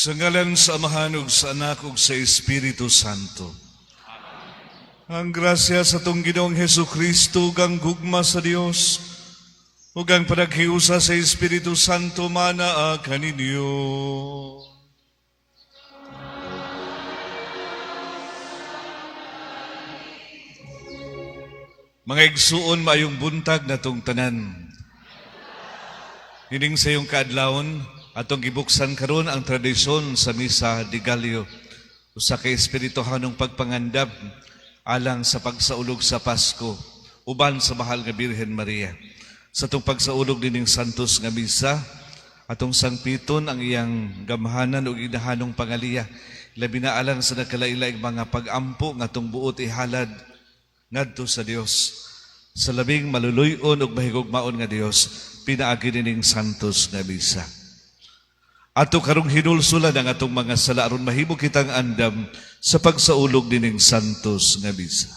Sa ngalan sa Amahan ug sa Anak ug sa Espiritu Santo. Ang grasya sa atong Ginoong Hesus Kristo ug ang gugma sa Dios ug ang panaghiusa sa Espiritu Santo manaa kaninyo. Mga igsuon, maayong buntag natong tanan. Hining sa iyong kaadlawon, atong gibuksan karon ang tradisyon sa Misa de Gallo, usa ka espirituhanong pagpangandam alang sa pagsaulog sa Pasko uban sa mahal nga Birhen Maria. Sa atong pagsaulog nining santos nga misa, atong sangpiton ang iyang gamhanan ug inahanong pangaliya, labi na alang sa nagkalailaing mga pag-ampo nga atong buot ihalad ngadto sa Dios, sa labing maluluy-on ug mahigugmaon nga Dios, pinaagi nining santos nga misa. Ato karong hinulsulan ang atong mga sala aron mahimo kitang andam sa pagsaulog nining santos nga misa.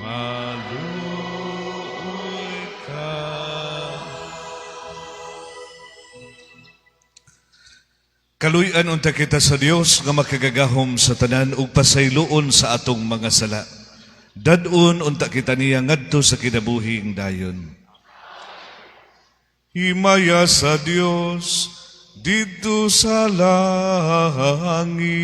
Maluoy ka. Kaluy-an unta kita sa Dios nga makagagahom sa tanan ug pasayloon sa atong mga sala. Dad-on unta kita niya ngadto sa kinabuhing dayon. Himaya sa Dios didto sa langit.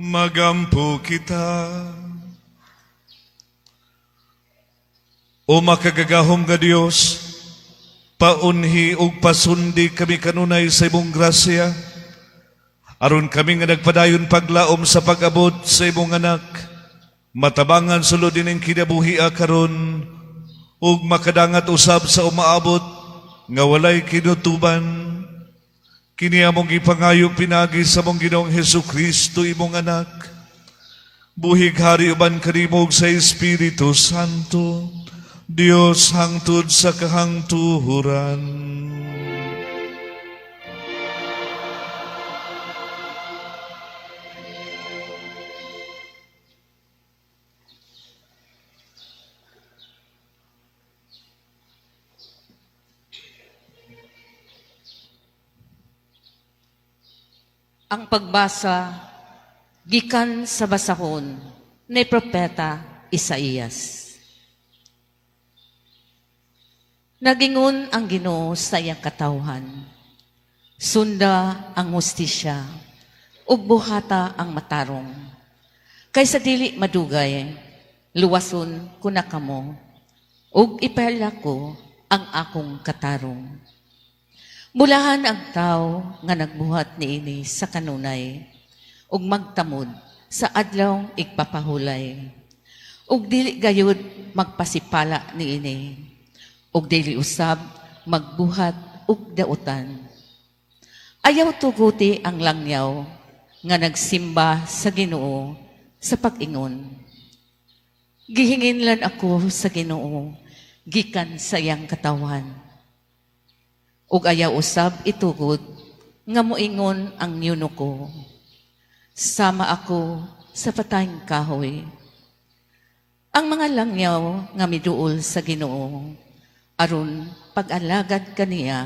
Magampo kita. O makagagahom nga Dios, paunhi ug pasundi kami kanunay sa imong grasya, aron kami nga nagpadayon paglaom sa pag-abot sa imong anak, matabangan sulod ining kinabuhi karon ug makadangat usab sa umaabot nga walay kinutuban. Kini among gipangayo pinaagi sa among Ginoong Hesus Kristo, imong anak. Buhig hari uban kanimo sa Espiritu Santo, Dios hangtod sa kahangturan. Ang pagbasa gikan sa basahon ni Propeta Isaías. Nagingon ang Ginoo sa iyang katawhan, sunda ang hustisya, ug buhata ang matarong. Kaysa dili madugay, luwason ko na kamo, ug ipaila ko ang akong katarong. Bulahan ang tao nga nagbuhat niini sa kanunay, ug magtamod sa adlaw igpapahulay. Ug dili gayud magpasipala niini, ug dili usab magbuhat og dautan. Ayaw tuguti ang langyaw nga nagsimba sa Ginoo sa pag-ingon. Gihinginlan ako sa Ginoo gikan sa iyang katawan. Ug ayaw usab itugod nga moingon ang eunuko. Sama ako sa patayng kahoy. Ang mga langyaw nga miduol sa Ginoo aron pag-alagad kaniya,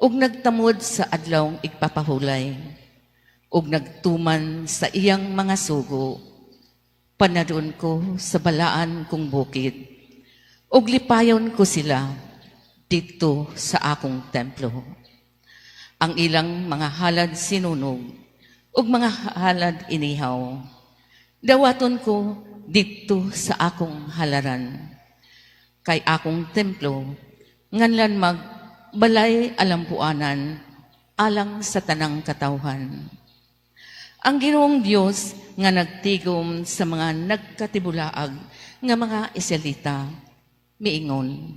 ug nagtamod sa adlawng igpapahulay, ug nagtuman sa iyang mga sugo, panadon ko sa balaan kong bukid, ug lipayon ko sila didto sa akong templo. Ang ilang mga halad sinunog, ug mga halad inihaw, dawaton ko didto sa akong halaran. Kay akong templo, nganlan mag balay alampuanan, alang sa tanang katawhan. Ang Ginoong Dios nga nagtigom sa mga nagkatibulaag nga mga Israelita, miingon,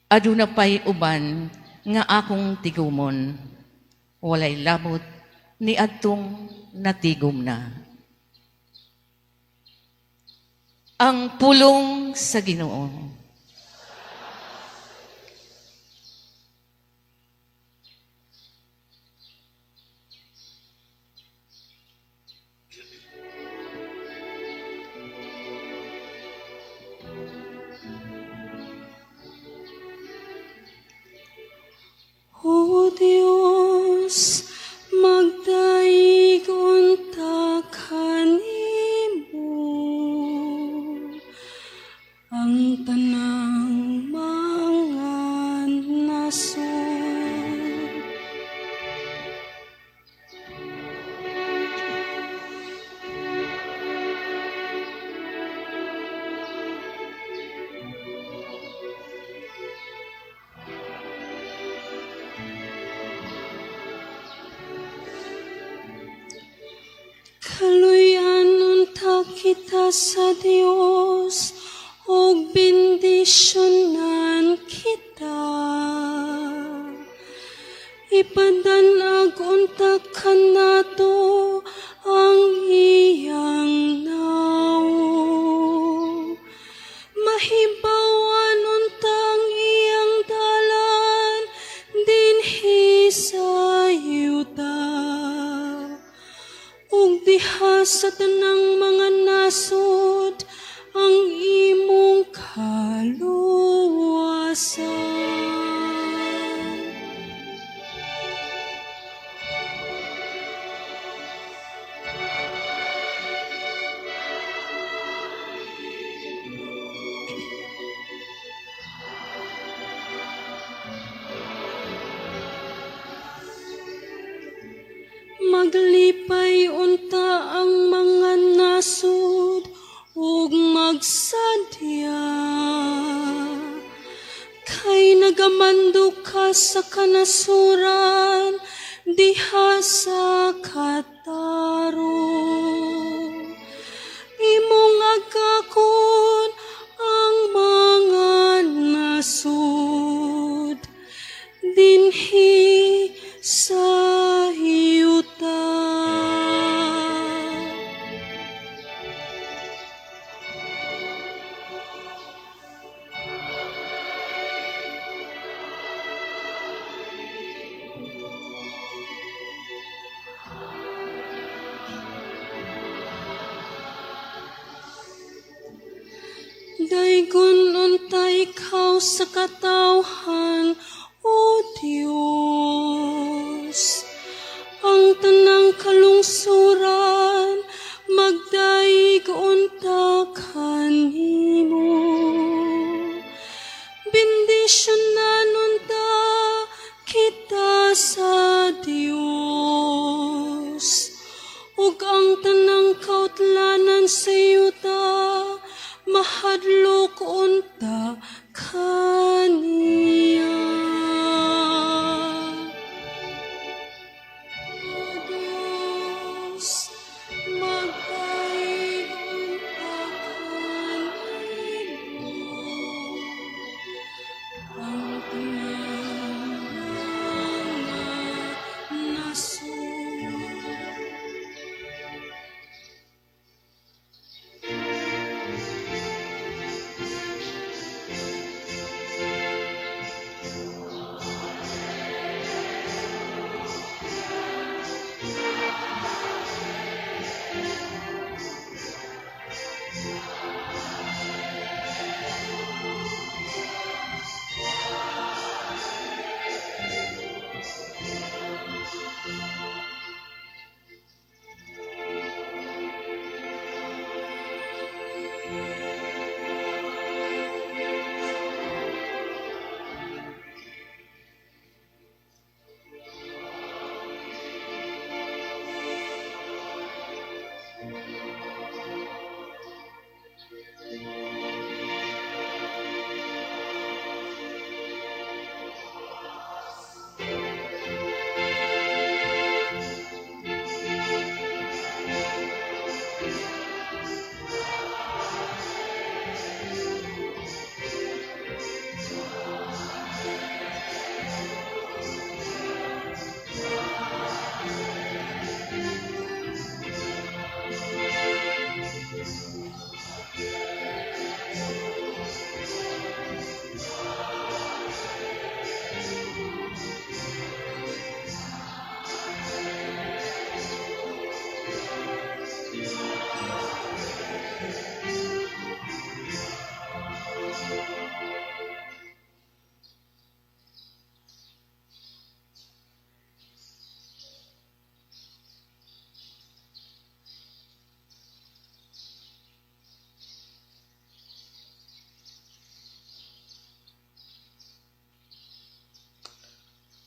aduna pa'y uban nga akong tigumon, walay labot ni adtong natigom na. Ang pulong sa Ginoo. O Dios, magdaigon ta kanimo, ang tanang mga nasod. Kaluyan unta kita sa Dios, og bendisyonan kita. Ipadanag unta kanato ang iyang nawong. Mahibawan unta ang iyang dalan dinhi sa yuta, ug diha sa tanang mga nasod ang imong kaluwasan. Maglipay unta Kay nagamando ka sa kanasuran diha sa katarong. Imong agakon ang mga nasud dinhi sa yuta. Daygon unta ikaw sa katawhan, O Dios. Ang tanang kalungsuran magdayeg unta kanimo. Bendisyonan unta kita sa Dios, ug ang tanang kautlanan sa yuta mahadlok unta kaniya. O Dios, magdayeg unta kanimo. Ang tanang mga nasud.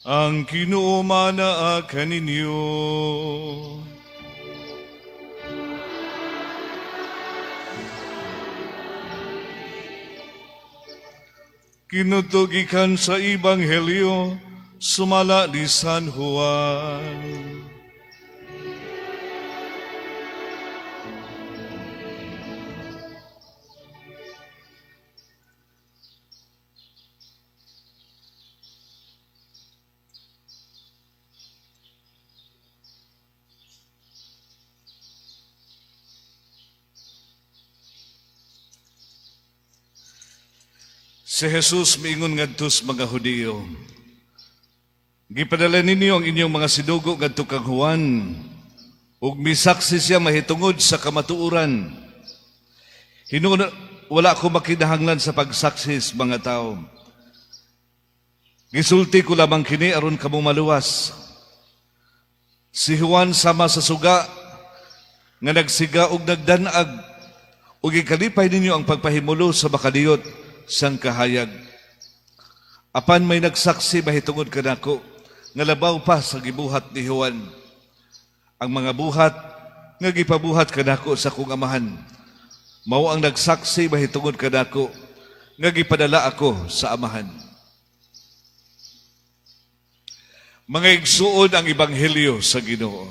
Ang Ginoo manaa kaninyo. Kinutugikan sa Ebanghelyo sumala ni San Juan. Si Jesus miingon ngadto sa mga Hudiyo, "Gipadala ninyo ang inyong mga sidugo ngadto kang Juan, ug misaksi siya mahitungod sa kamatuoran. Hinuon wala ko makinahanglan sa pagsaksi sa mga tao. Gisulti ko lamang kini aron kamo maluwas. Si Juan sama sa suga nga nagsiga og nagdanag, ug gikalipay ninyo ang pagpahimulo sa makadiyot sang kahayag. Apan may nagsaksi mahitungod kanako nga labaw pa sa gibuhat ni Juan. Ang mga buhat nga gipabuhat kanako sa akong amahan, mao ang nagsaksi mahitungod kanako nga gipadala ako sa amahan. Mga igsuon, ang Ebanghelyo sa Ginoo.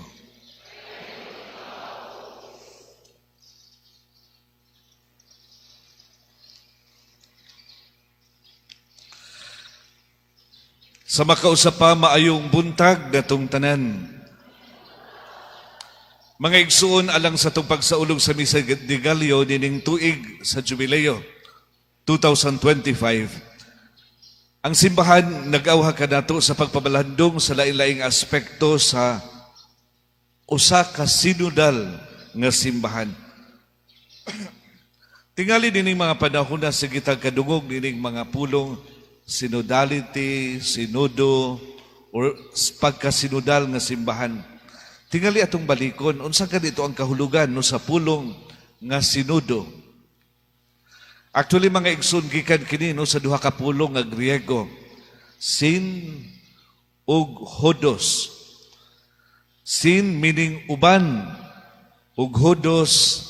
Sa makausa pa, maayong buntag natong tanan. Mga igsuon, alang sa atong pagsaulog sa Misa de Gallo nining tuig sa Jubileo 2025, ang simbahan nag-awha kanato sa pagpabalandong sa lain-laing aspekto sa usa ka sinodal nga simbahan. Tingali nining mga panahon na sige tag kadungog nining mga pulong sinodality, sinodo, or pagkasinodal nga simbahan. Tingali atong balikon, unsa ka dito ang kahulugan, no, sa pulong nga sinodo. Actually, mga igsoon, gikan kini, no, sa duha ka pulong nga Griego, sin ug hodos. Sin meaning uban, ug hodos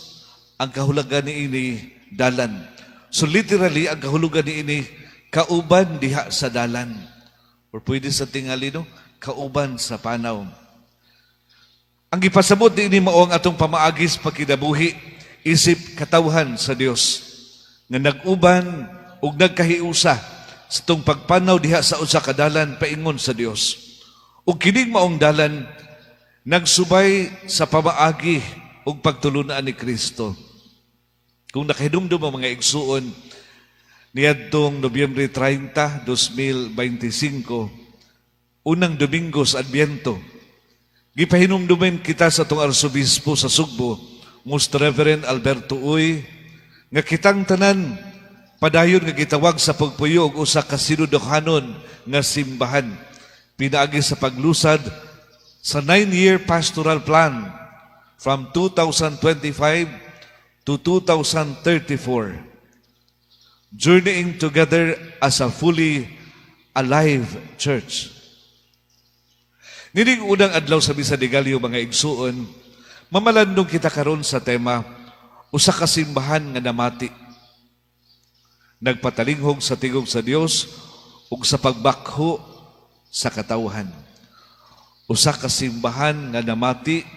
ang kahulugan niini dalan. So literally ang kahulugan niini kauban diha sa dalan. Or pwede sa tingali, no, kauban sa panaw. Ang gipasabot niini mao ang atong pamaagis pagkinabuhi isip katawhan sa Dios nga nag-uban ug nagkahiusa sa itong pagpanaw diha sa usa ka dalan paingon sa Dios. Ug kining maong dalan nagsubay sa pamaagi ug pagtulunan ni Kristo. Kung nakahinumdum ang mga igsuon niadtong Nobyembre 30, 2025, unang Domingo sa Adbyento, gipahinumdumin kita sa atong Arsobispo sa Sugbo, Most Reverend Alberto Uy, nga kitang tanan padayon nga gitawag sa pagpuyo og usa ka sinudohanon nga simbahan pinaagi sa paglusad sa 9-year pastoral plan from 2025 to 2034, journeying together as a fully alive church. Nining unang adlaw sa Misa de Gallo, mga igsuon, mamalandong kita karon sa tema usa ka simbahan nga namati, nagpatalinghog sa tingog sa Dios ug sa pagbakho sa katawhan. Usa ka simbahan nga namati,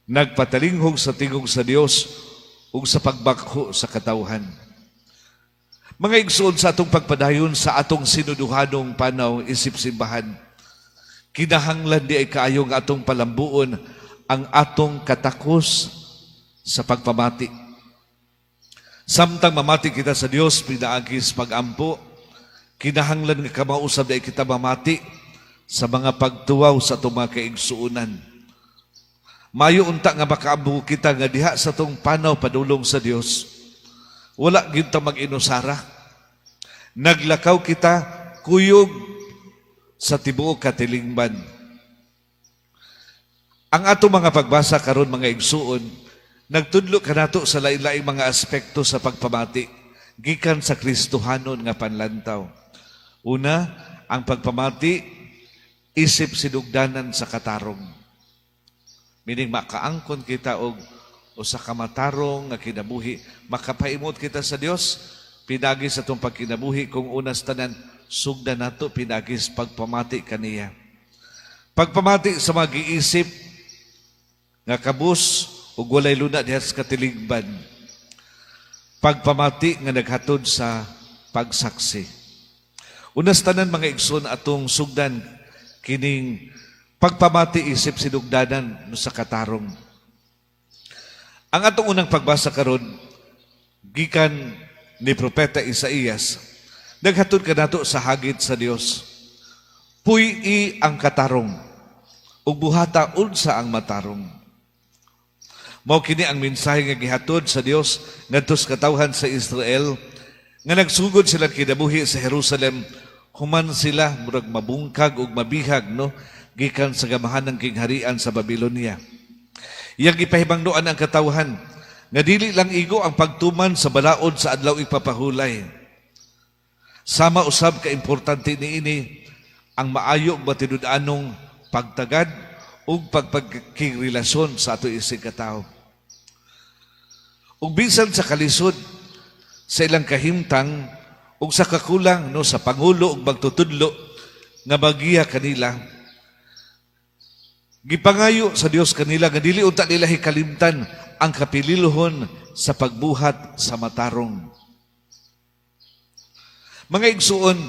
nagpatalinghog sa tingog sa Dios ug sa pagbakho sa katawhan. Mga igsuon, sa atong pagpadayon sa atong sinuduhanong panaw isip simbahan, kinahanglan di ay kaayo nga atong palambuon ang atong katakos sa pagpamati. Samtang mamati kita sa Dios pinaagi sa pag-ampo, kinahanglan nga kamausab di ay kita mamati sa mga pagtuwaw sa atong mga kaigsuonan. Mayo unta nga makaambo kita nga diha sa atong panaw padulong sa Dios, wala gyud ta mag-inusara. Naglakaw kita kuyog sa tibuok katilingban. Ang atong mga pagbasa karon, mga igsuon, nagtudlo kanato sa lain-laing mga aspekto sa pagpamati gikan sa Kristohanon nga panlantaw. Una, ang pagpamati isip sinugdanan sa katarong. Meaning makaangkon kita og usa ka matarong nga kinabuhi, makapaimot kita sa Dios pinagi sa atong pagkinabuhi kung unas tanan sugdan nato pinagi sa pagpamati kaniya. Pagpamati sa magiisip nga kabus ug walay luna diha sa katilingban. Pagpamati nga naghatod sa pagsaksi. Unas tanan, mga igsoon, atong sugdan kining pagpamati isip sinugdanan sa katarong. Ang atong unang pagbasa karon gikan ni Propeta Isaías, naghatod kanato sa hagit sa Dios. Puy-i ang katarong ug buhata unsa ang matarong. Mao kini ang mensahe nga gihatod sa Dios ngadto sa katawhan sa Israel nga nagsugod sila kinabuhi sa Jerusalem human sila murag mabungkag ug mabihag, no, gikan sa gamahanang kingharian sa Babylonia. Iyang gipahibangduan ang katawhan nga dili lang igo ang pagtuman sa balaod sa adlaw ipapahulay. Sama usab ka importante niini ang maayo ug matinud-anong pagtagad ug pagpagkigrelasyon sa ato isig katawo. Ug bisan sa kalisod sa ilang kahimtang ug sa kakulang, no, sa pangulo ug magtutudlo nga magiya kanila, Gipangayo sa Dios kanila nga dili unta nila hikalimtan ang kapililhon sa pagbuhat sa matarong. Mga igsuon,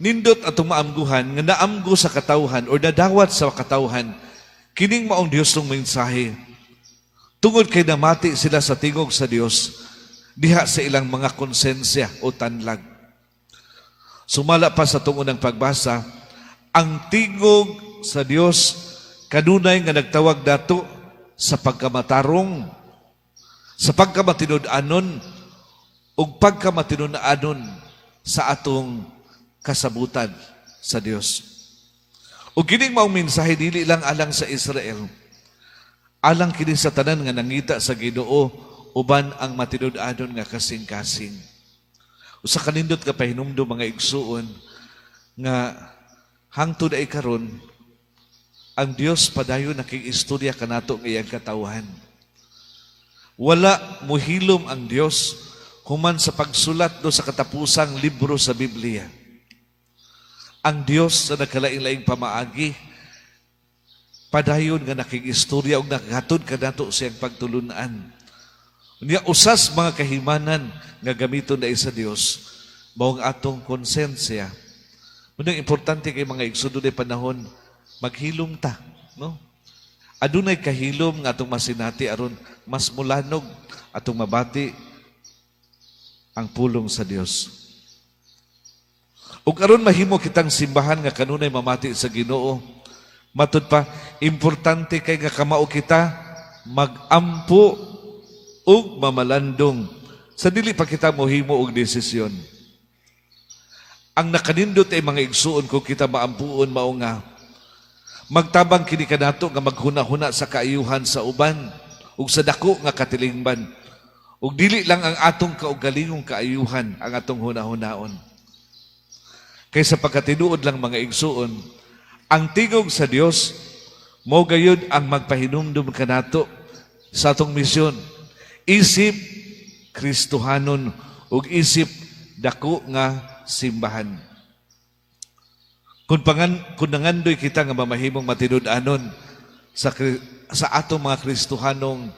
nindot atong maamguhan nga naamgo sa katawhan or nadawat sa katawhan kining maong Dios ng mensahe tungod kay namati sila sa tingog sa Dios diha sa ilang mga konsensya o tanlag. Sumala pa sa tungo ng pagbasa, ang tingog sa Dios kanunay nga nagtawag dato sa pagkamatarong, sa pagkamatinud-anon ug pagkamatinud-anon sa atong kasabutan sa Dios. Ug kining maong mensahe dili lang alang sa Israel, alang kini sa tanan nga nangita sa Ginoo uban ang matinud-anon nga kasing-kasing. Usa ka nindot ka pahinumdom, mga igsuon, nga hangtod ay karon ang Dios padayon nakig-istorya kanato nga iyang katawhan. Wala muhilom ang Dios human sa pagsulat do sa katapusang libro sa Biblia. Ang Dios sa nagkalaing-laing pamaagi padayon nga nakig-istorya ug naghatod kanato siyang pagtulunan. Unya usas mga kahimanan nga gamiton na sa Dios mao ang atong konsensya. Munang importante kay, mga igsoon, dunay panahon maghilom ta, no? Adunay kahilom nga atong masinati aron mas mulanog atong mabati ang pulong sa Dios. Ug aron mahimo kitang simbahan nga kanunay mamati sa Ginoo, matud pa importante kay nga kamao kita magampo ug mamalandong sa dili pa kita mohimo og desisyon. Ang nakanindot ay, mga igsuon, kung kita maampuon, mao nga magtabang kini kanato nga maghuna-huna sa kaayuhan sa uban ug sa dako nga katilingban. Ug dili lang ang atong kaugalingong kaayuhan ang atong huna-hunaon. Kay sa pagkatinuod lang, mga igsuon, ang tingog sa Dios mo gayud ang magpahinumdum kanato sa atong misyon. Isip Kristohanon ug isip dako nga simbahan. Kung nangandoy kita nga mamahimong matinud-anon sa atong mga Kristohanong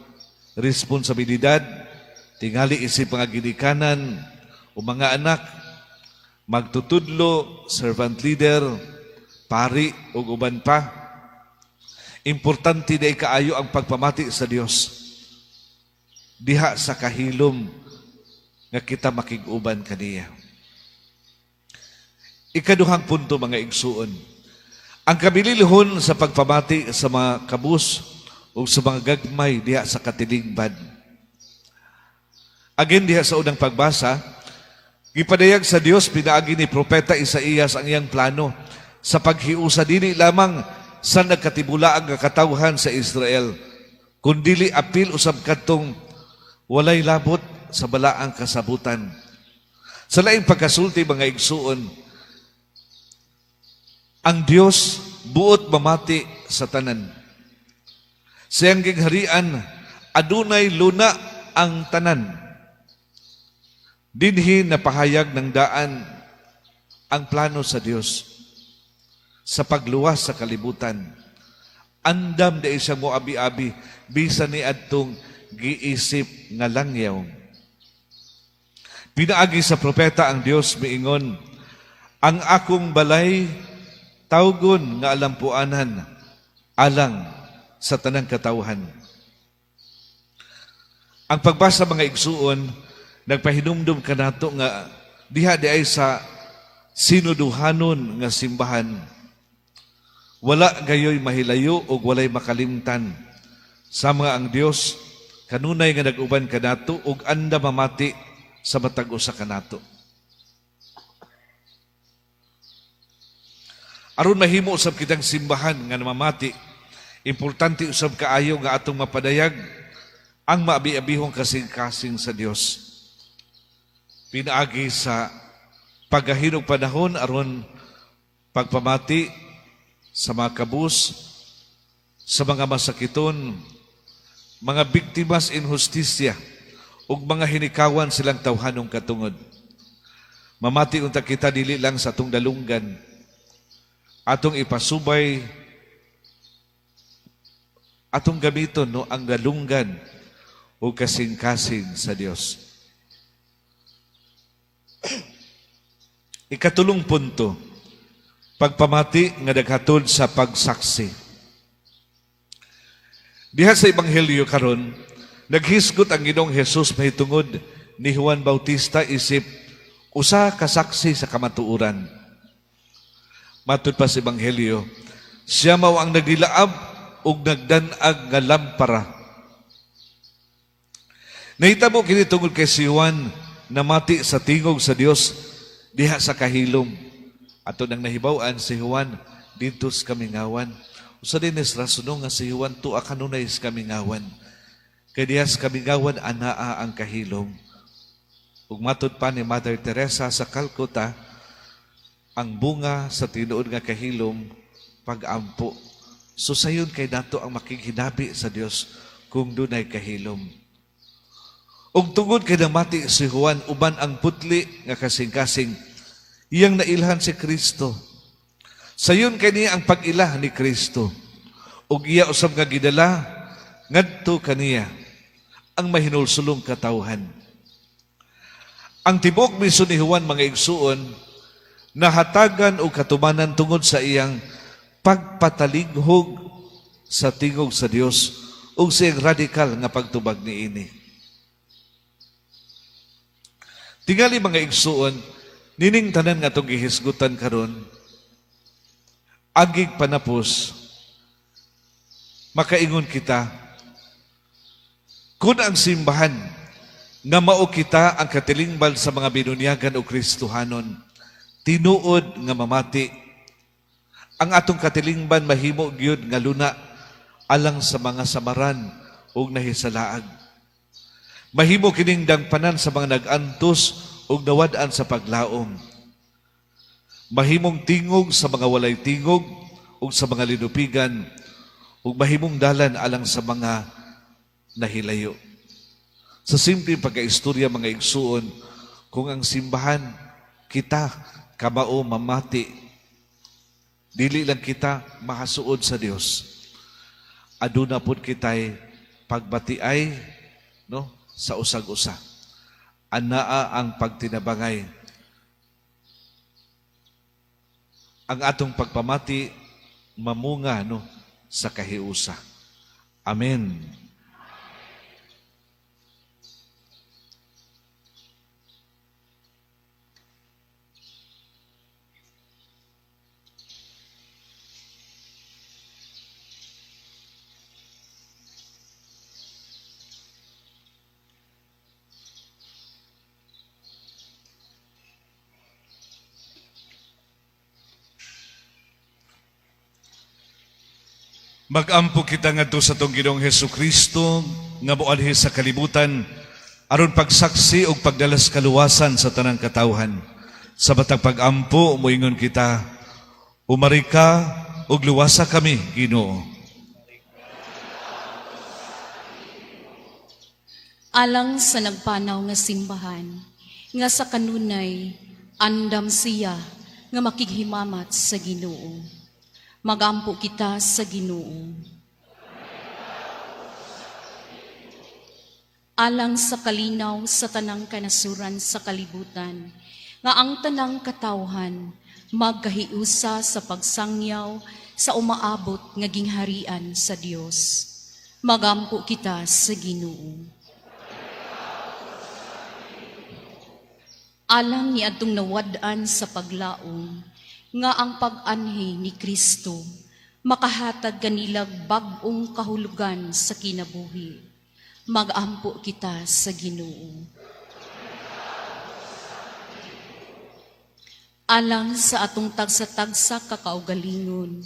responsibilidad, tingali isip mga ginikanan o mga anak, magtutudlo, servant leader, pari ug uban pa, importante na kaayo ang pagpamati sa Dios diha sa kahilom nga kita makig-uban kaniya. Ikaduhang punto, mga igsuon, ang kabililhon sa pagpamati sa mga kabus o sa mga gagmay diha sa katilingban. Again, diha sa unang pagbasa, gipadayag sa Dios pinaagi ni Propeta Isaías ang iyang plano sa paghiusa dili lamang sa nagkatibulaang nga katawhan sa Israel, kundili apil usab kadtong walay labot sa balaang kasabutan. Sa laing pagkasulti, mga igsuon, ang Dios buot mamati sa tanan. Sa iyang gingharian, adunay luna ang tanan. Dinhi napahayag ng daan ang plano sa Dios sa pagluwas sa kalibutan. Andam di siya mo abi-abi bisan ni adtong giisip nga langyaw. Pinaagi sa propeta, ang Dios miingon, "Ang akong balay tawgon nga alampuanan alang sa tanang katawhan." Ang pagbasa, mga igsuon, nagpahinumdum kanato nga diha di ay sa sinuduhanon nga simbahan, wala gayoy mahilayo o walay makalimtan sa mga ang Dios kanunay nga nag-uban kanato ug andam mamati sa matag usa kanato. Aron mahimo usab kitang simbahan nga namamati, importante usab kaayo nga atong mapadayag ang maabi-abihong kasing-kasing sa Dios. Pinaagi sa paggahinog panahon aron pagpamati sa mga kabus, sa mga masakiton, mga biktimas inhustisya, ug mga hinikawan silang tawhanong katungod. Mamati unta kita dili lang sa atong dalunggan, atong ipasubay Atong gamiton, no, ang galunggan o kasing-kasing sa Dios. Ikatulong punto, pagpamati nga naghatod sa pagsaksi. Diha sa Ebanghelyo karon, naghisgot ang Ginoong Hesus mahitungod ni Juan Bautista isip usa ka saksi sa kamatuoran. Matud pa sa Ebanghelyo, siya mao ang nagdilaab ug nagdan-ag nga lampara. Nahitabo kini tungod kay si Juan namati sa tingog sa Dios diha sa kahilom. Ato nang nahibaw-an si Juan didto sa kamingawan. Usa din is rason nga si Juan tuwa kanunay sa kamingawan. Kay diha sa kamingawan anaa ang kahilom. Ug matud pa ni Mother Teresa sa Calcutta, ang bunga sa tinuod nga kahilom pag-ampo. So sayon kay nato ang makighinabi sa Dios kung dunay kahilom. Ug tungod kay namati si Juan uban ang putli nga kasing-kasing, iyang nailhan si Kristo. Sayon kay niya ang pag-ila ni Kristo. Ug iya usab nga gidala ngadto kaniya ang mahinulsulong katawhan. Ang tibuok misyon ni Juan, mga igsuon, nahatagan og katumanan tungod sa iyang pagpatalighog sa tingog sa Dios ug sa iyang radikal nga pagtubag niini. Tingali mga igsuon, nining tanan nga atong gihisgutan karon, agig panapos, makaingon kita, kun ang simbahan nga mao kita ang katilingban sa mga binunyagan o Kristohanon, tinuod nga mamati, ang atong katilingban mahimo gyud nga luna alang sa mga samaran ug nahisalaag. Mahimo kining dangpanan sa mga nag-antos ug nawad-an sa paglaom. Mahimong tingog sa mga walay tingog ug sa mga linupigan, ug mahimong dalan alang sa mga nahilayo. Sa simpleng pagkaistorya, mga igsuon, kung ang simbahan kita kamao mamati, dili lang kita makasuod sa Dios. Aduna pud kitay pagbatiay, no, sa usag-usa. Anaa ang pagtinabangay. Ang atong pagpamati mamunga, no, sa kahiusa. Amen. Magampo kita ngadto sa atong Ginoong Hesukristo nga moanhi sa kalibutan aron pagsaksi ug pagdalas kaluwasan sa tanang katawhan. Sa batang pag-ampo moingon kita, umari ka ug luwasa kami, Ginoo. Alang sa nagpanaw nga simbahan, nga sa kanunay andam siya nga makighimamat sa Ginoo. Magampo kita sa Ginoo. Alang sa kalinaw sa tanang kanasuran sa kalibutan, nga ang tanang katawhan magkahiusa sa pagsangyaw sa umaabot nga gingharian sa Dios. Magampo kita sa Ginoo. Alang ni adtong nawad-an sa paglaom, nga ang pag-anhi ni Kristo makahatag kanilag bag-ong kahulugan sa kinabuhi. Magampo kita sa Ginoo. Alang sa atong tagsa-tagsa kakaugalingon,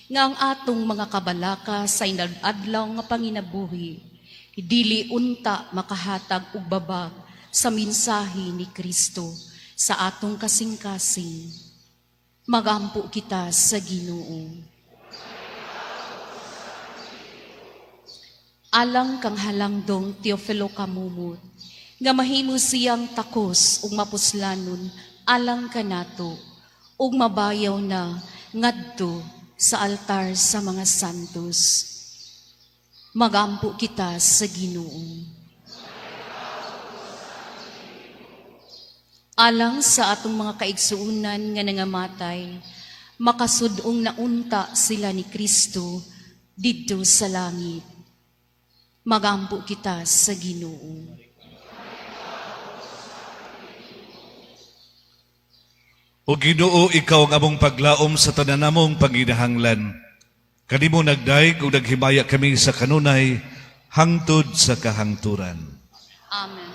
nga ang atong mga kabalaka sa inadadlaw nga panginabuhi, dili unta makahatag og babag sa mensahe ni Kristo sa atong kasing-kasing. Magampo kita sa Ginoo. Alang kang halangdong Teofilo Kamumot, nga mahimo siyang takos ug mapuslanon alang kanato, ug mabayaw na ngadto sa altar sa mga santos. Magampo kita sa Ginoo. Alang sa atong mga kaigsuonan nga nangamatay, makasud-ong naunta sila ni Kristo didto sa langit. Magampo kita sa Ginoo. O Ginoo, ikaw ang among paglaom sa tanan namong panginahanglan. Kanimo nagdayeg ug naghimaya kami sa kanunay hangtod sa kahangturan. Amen.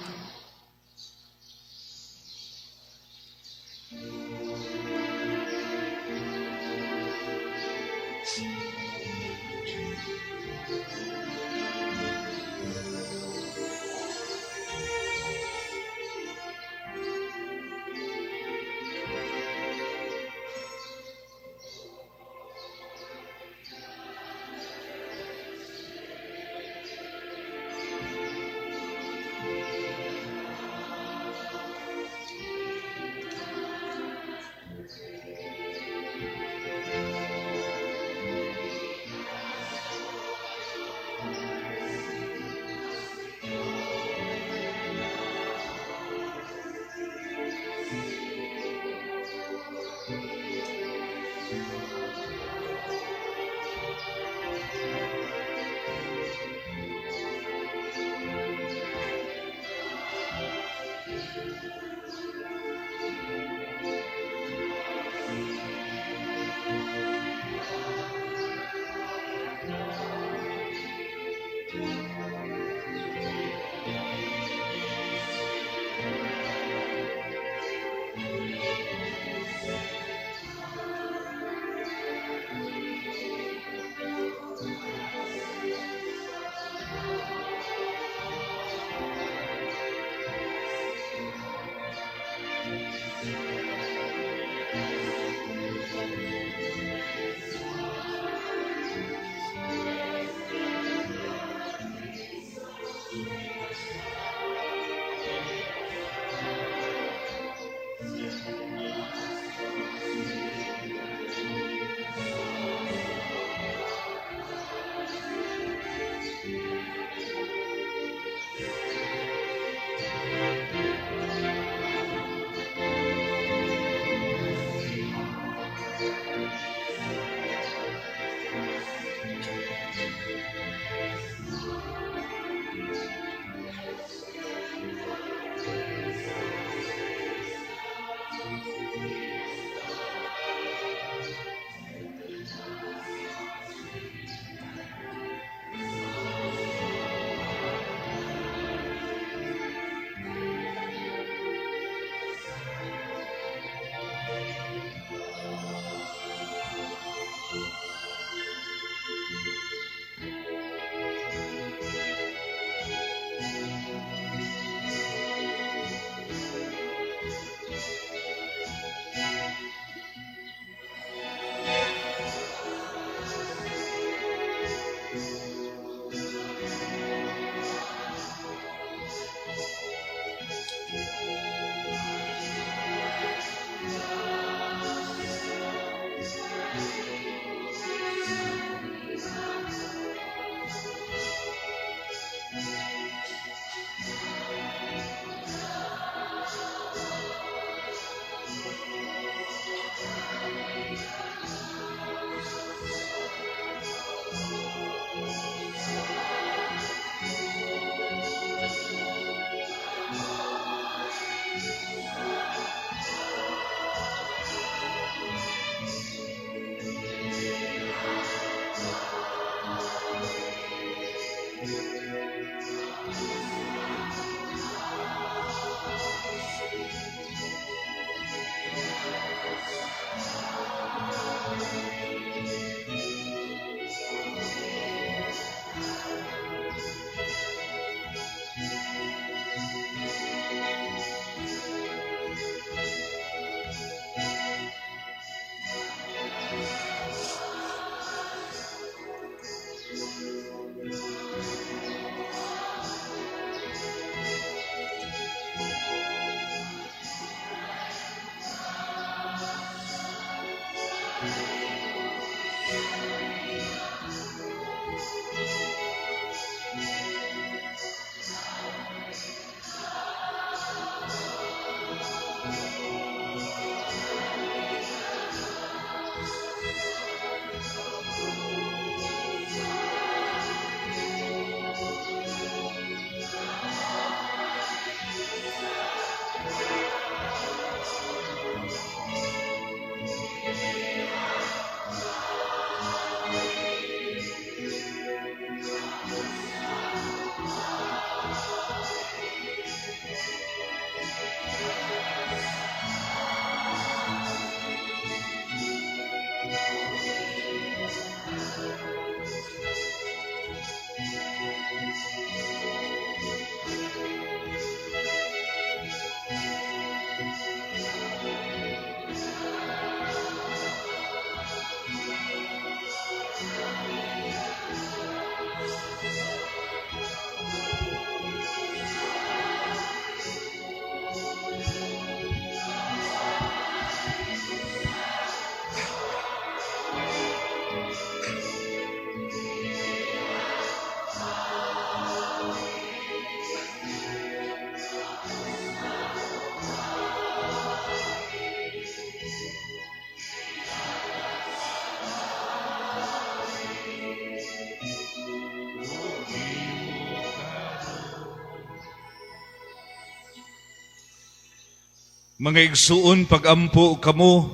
Mga igsuon, pagampo kamo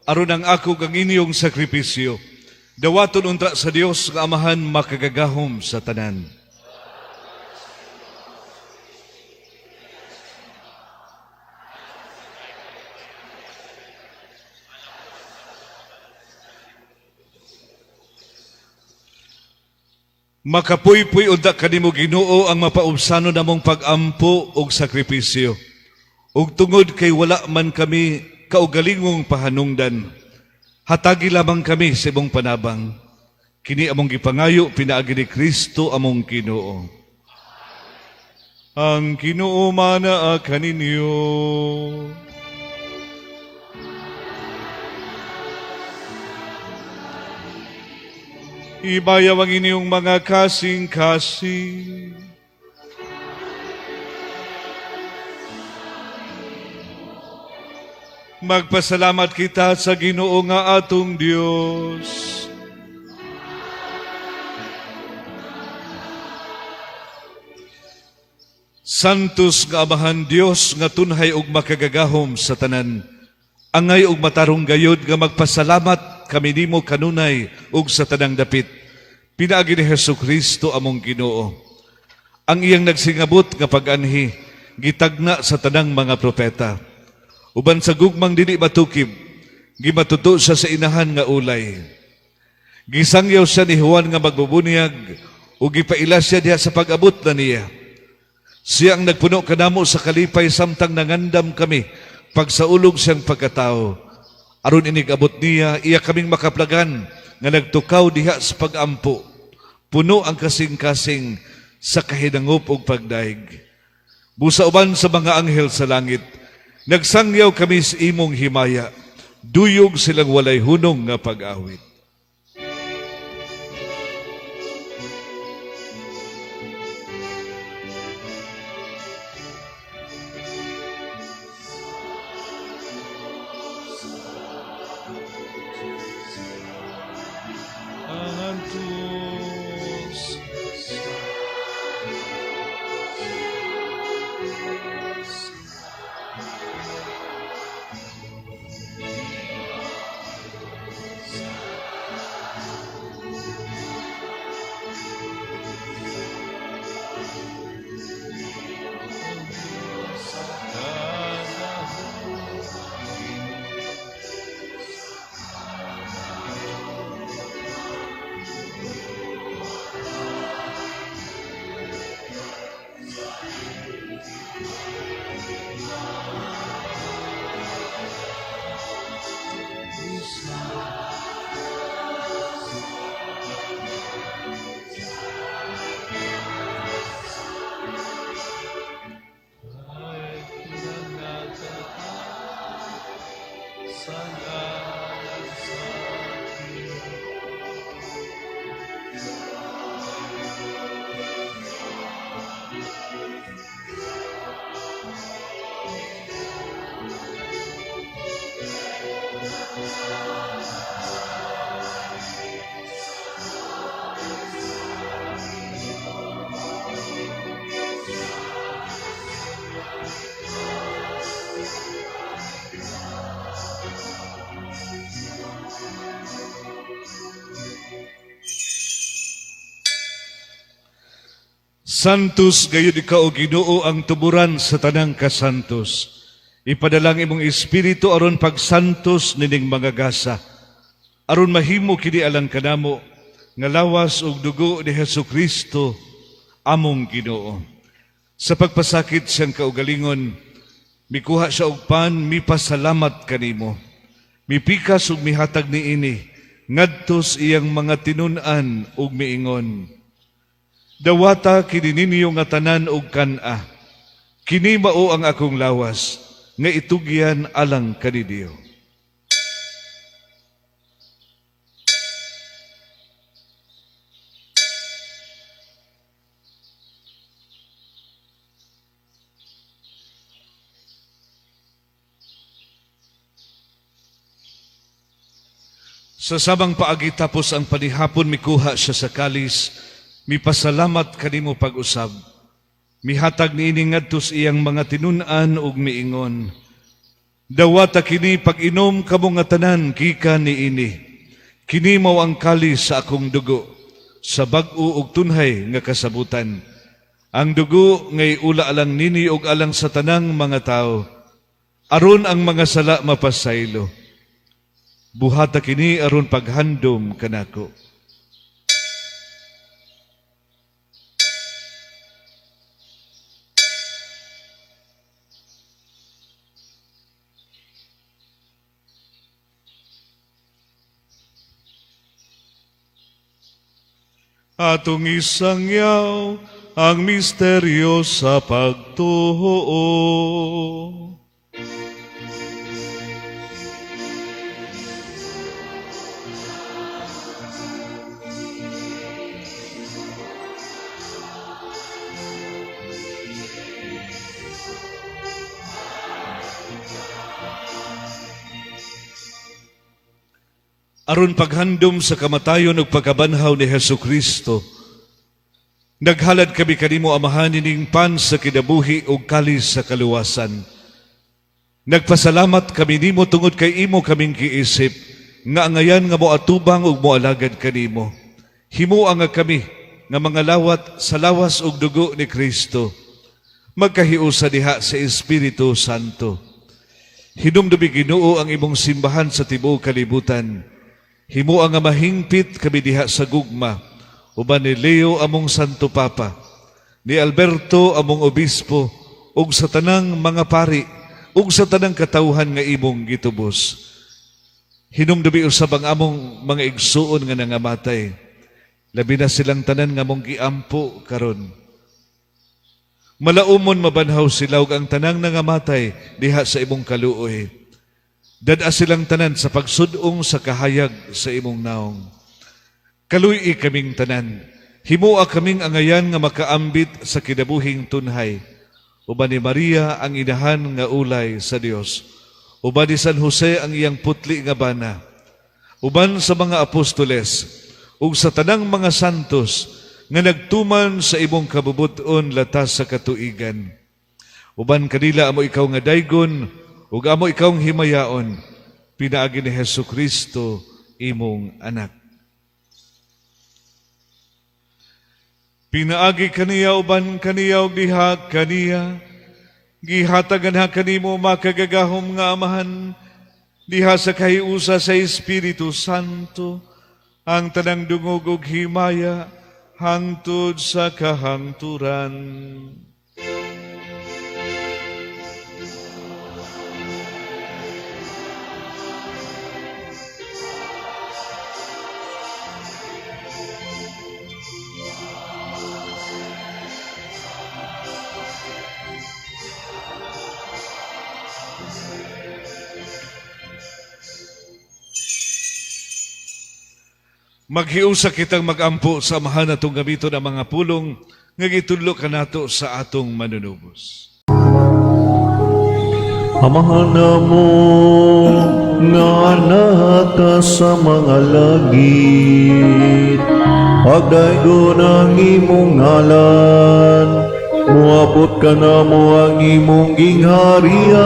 aron ang ako kang inyong sakripisyo. Dawaton unta sa Dios nga Amahan makagagahom sa tanan. Makapuypuy unta kanimo, Ginoo, ang mapaubsano namong pagampo og sakripisyo. Ug tungod kay wala man kami kaugalingong pahanungdan, hatagi lamang kami sa imong panabang. Kini among gipangayo pinaagi ni Kristo among Ginoo. Ang Ginoo manaa kaninyo. Ibayaw ang inyong mga kasing-kasing. Magpasalamat kita sa Ginoo nga atong Dios. Santos nga Amahan Dios nga tunhay og makagagahom sa tanan. Angay og matarong gayod nga magpasalamat kami nimo kanunay ug sa tanang dapit. Pinaagi ni Hesus Kristo among Ginoo. Ang iyang nagsingabot nga pag-anhi gitagna sa tanang mga propeta. Uban sa gugmang dili matukib, gimatuto siya sa inahan nga ulay. Gisangyaw siya ni Juan nga magbubunyag ug gipaila siya diha sa pag-abot na niya. Siya ang nagpuno kanamo sa kalipay samtang nangandam kami pagsaulog siyang pagkatao. Aron inig-abot niya, iya kaming makaplagan nga nagtukaw diha sa pag-ampo. Puno ang kasing-kasing sa kahinangop ug pagdaig. Busa uban sa mga anghel sa langit, nagsangyaw kami sa imong himaya, duyog silang walay hunong nga pag-awit. Antos. Santos gayud ikaw, o Ginoo, ang tuburan sa tanang kasantos. Ipadalang imong espiritu aron pagsantos nining mga gasa. Aron mahimo kini alang kanamo nga lawas ug dugo ni Hesus Kristo among Ginoo. Sa pagpasakit siyang kaugalingon, mikuha siya og pan, mipasalamat kanimo. Mipikas ug mihatag niini ngadto sa iyang mga tinun-an ug miingon: Dawata kini ninyo nga tanan og kan-a. Kini mao ang akong lawas nga itugyan alang kaninyo. Sa samang paagi tapos ang panihapon, mikuha siya sa kalis, mipasalamat kanimo pag-usab. Mihatag niini ngadto sa iyang mga tinun-an ug miingon: Dawata kini pag-inom kamo nga tanan gikan niini. Kini mao ang kalis sa akong dugo, sa bag-o ug tunhay nga kasabutan. Ang dugo ngay ula alang nini ug alang sa tanang mga tawo, aron ang mga sala mapasaylo. Buhata kini aron paghandom kanako. Atong isangyaw ang misteryo sa pagtuo. Aron paghandom sa kamatayon ug pagkabanhaw ni Hesukristo, naghalad kami kanimo Amahan nining pan sa kinabuhi ug kalis sa kaluwasan. Nagpasalamat kami nimo tungod kay imo kaming giisip nga angayan nga moatubang ug moalagad kanimo. Himoa nga kami nga mga lawat sa lawas ug dugo ni Kristo. Magkahiusa diha sa Espiritu Santo. Hinumdumi Ginoo ang imong simbahan sa tibuok kalibutan. Himoa nga mahingpit kami diha sa gugma, uban ni Leo among Santo Papa, ni Alberto among Obispo, ug sa tanang mga pari, ug sa tanang katawhan nga imong gitubos. Hinumdumi usab ang among mga igsuon nga nangamatay. Labi na silang tanan nga among giampo karon. Malaumon mabanhaw sila ug ang tanang nangamatay diha sa imong kaluoy. Dad-a silang tanan sa pagsudong sa kahayag sa imong naong. Kaluy-i kaming tanan. Himoa kaming angayan nga makaambit sa kinabuhing tunhay. Uban ni Maria ang inahan nga ulay sa Dios. Uban ni San Jose ang iyang putli nga bana. Uban sa mga apostoles ug sa tanang mga santos nga nagtuman sa imong kabubut-on latas sa katuigan. Uban kanila amo ikaw nga daygon ug amo ikaw ang himayaon, pinaagi ni Hesukristo imong anak. Pinaagi kaniya uban kaniya ug diha kaniya, gihatagan ha kanimo makagagahom nga Amahan, diha sa kahiusa sa Espiritu Santo, ang tanang dungog ug himaya hangtod sa kahangturan. Maghiusa kitang magampo sa Amahan atong gamiton ang mga pulong nga gitudlo kanato sa atong manunubos. Amahan namo nga naka sa mga langit, pagdaygon ang imong ngalan, moabot kanamo ang imong gingharian,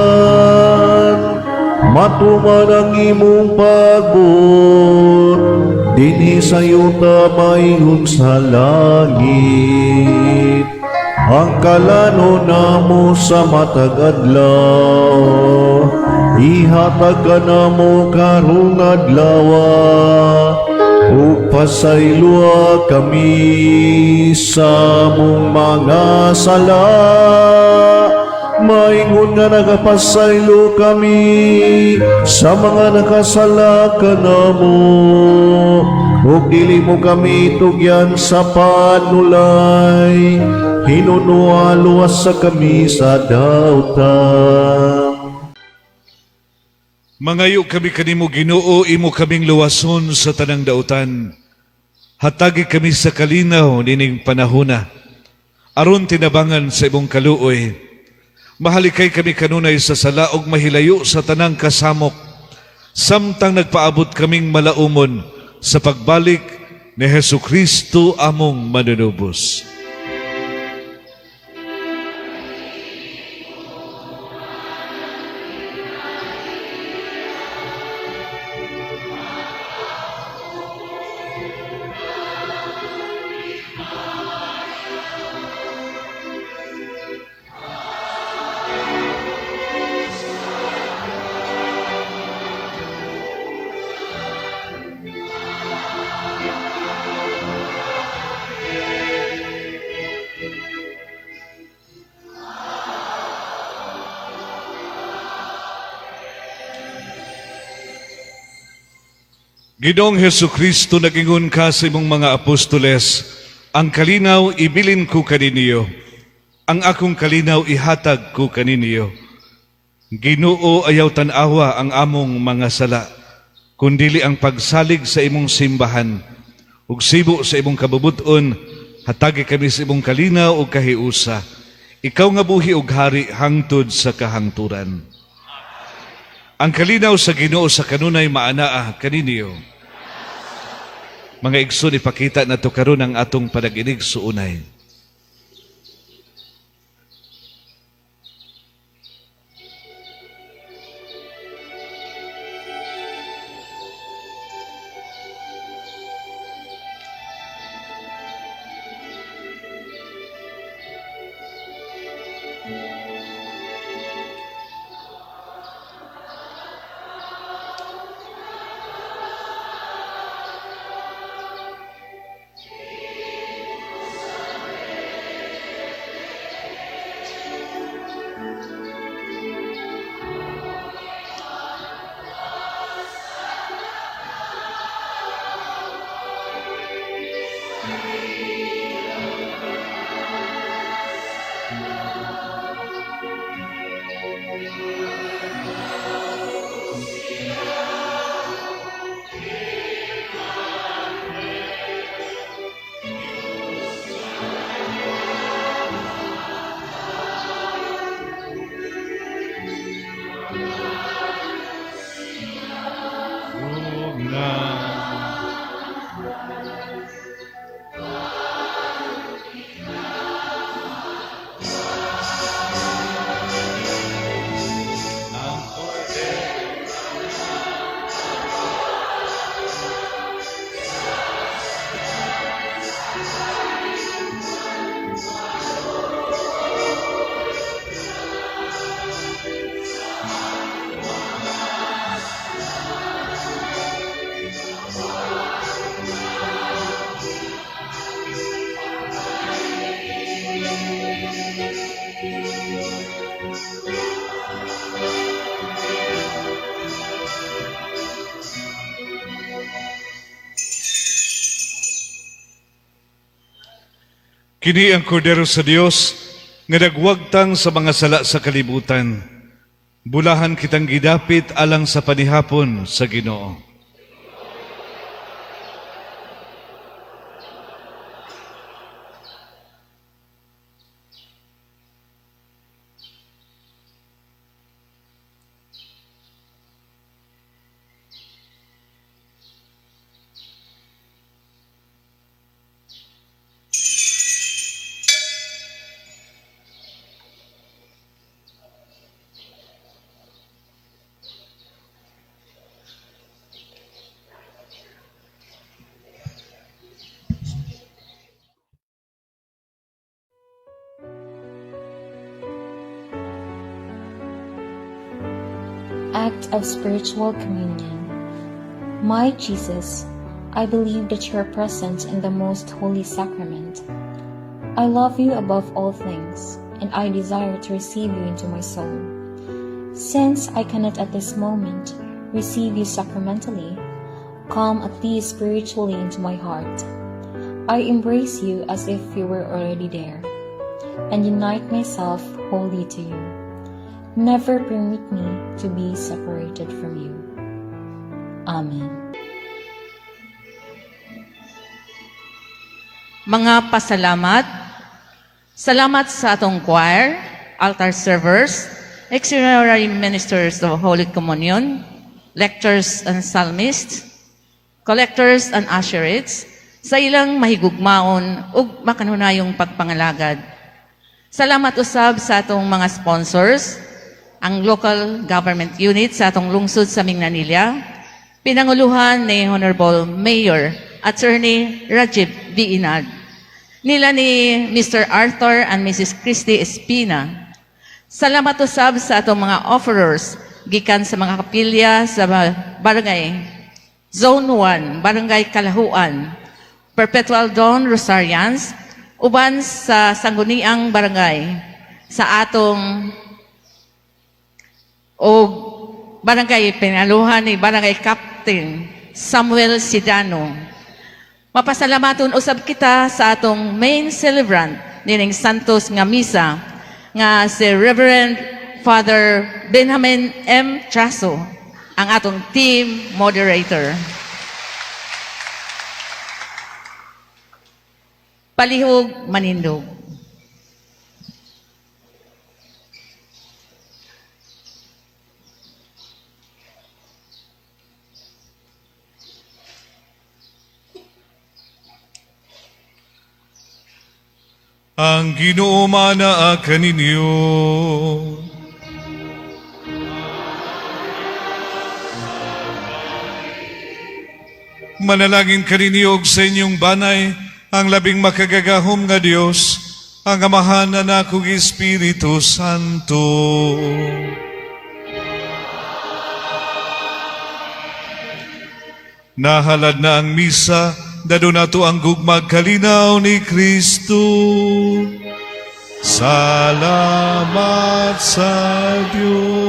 matuman ang imong pagbuot dinhi sa yuta maingon sa langit. Ang kalano namo sa matag adlaw, ihatag kanamo karong adlaw, ug pasayloa kami sa among mga sala, maingon nga nagapasaylo kami sa mga nakasala kanamo, ug dili mo kami tugyan sa panulay, hinunoa luwas sa kami sa dautan. Mangayo kami kanimo Ginoo, imo kaming luwason sa tanang dautan. Hatagi kami sa kalinaw nining panahona, aron tinabangan sa imong kaluoy. Mahalikay kami kanunay sa sala ug mahilayo sa tanang kasamok, samtang nagpaabot kaming malaumon sa pagbalik ni Hesukristo among manunubos. Ginoong Hesus Kristo, nagingon ka sa imong mga apostoles, "Ang kalinaw ibilin ko kaninyo, ang akong kalinaw ihatag ko kaninyo." Ginoo, ayaw tan-awa ang among mga sala, kundili ang pagsalig sa imong simbahan. Ug sibo sa imong kabubut-on, hatagi kami sa imong kalinaw ug kahiusa. Ikaw nga buhi ug hari hangtod sa kahangturan. Ang kalinaw sa Ginoo sa kanunay maanaa kaninyo. Mga igsoon, ipakita nato karon ang atong panag-inigsuonay. Kini ang Kordero sa Dios nga nagwagtang sa mga sala sa kalibutan. Bulahan kitang gidapit alang sa panihapon sa Ginoo. Act of Spiritual Communion. My Jesus, I believe that you are present in the most holy sacrament. I love you above all things, and I desire to receive you into my soul. Since I cannot at this moment receive you sacramentally, come at least spiritually into my heart. I embrace you as if you were already there, and unite myself wholly to you. Never permit me to be separated from you. Amen. Mga pasalamat. Salamat sa atong choir, altar servers, auxiliary ministers of Holy Communion, lectors and psalmists, collectors and usherates, sa ilang mahigugmaon ug makanunayong pagpangalagad. Salamat usab sa atong mga sponsors, ang local government unit sa atong lungsod sa Minglanilla, pinanguluhan ni Honorable Mayor Attorney Rajib V. Inad, nila ni Mr. Arthur and Mrs. Christy Espina. Salamat usab sa atong mga offerers gikan sa mga kapilya sa Barangay Zone 1, Barangay Kalahuan, Perpetual Dawn Rosarians, uban sa Sangguniang Barangay, sa atong o barangay pinaluhan ni Barangay Captain Samuel Sidano. Mapasalamaton usab kita sa atong main celebrant nining Santos nga misa nga si Reverend Father Benjamin M. Traso, ang atong team moderator. Palihog manindog. Ang Ginoo manaa kaninyo. Manalangin kaninyo og sa inyong banay ang labing makagagahom nga Dios, ang Amahan, Anak ug Espiritu Santo. Nahalad na ang misa, dadon nato ang gugmag kalinaw ni Kristo. Salamat sa Diyos.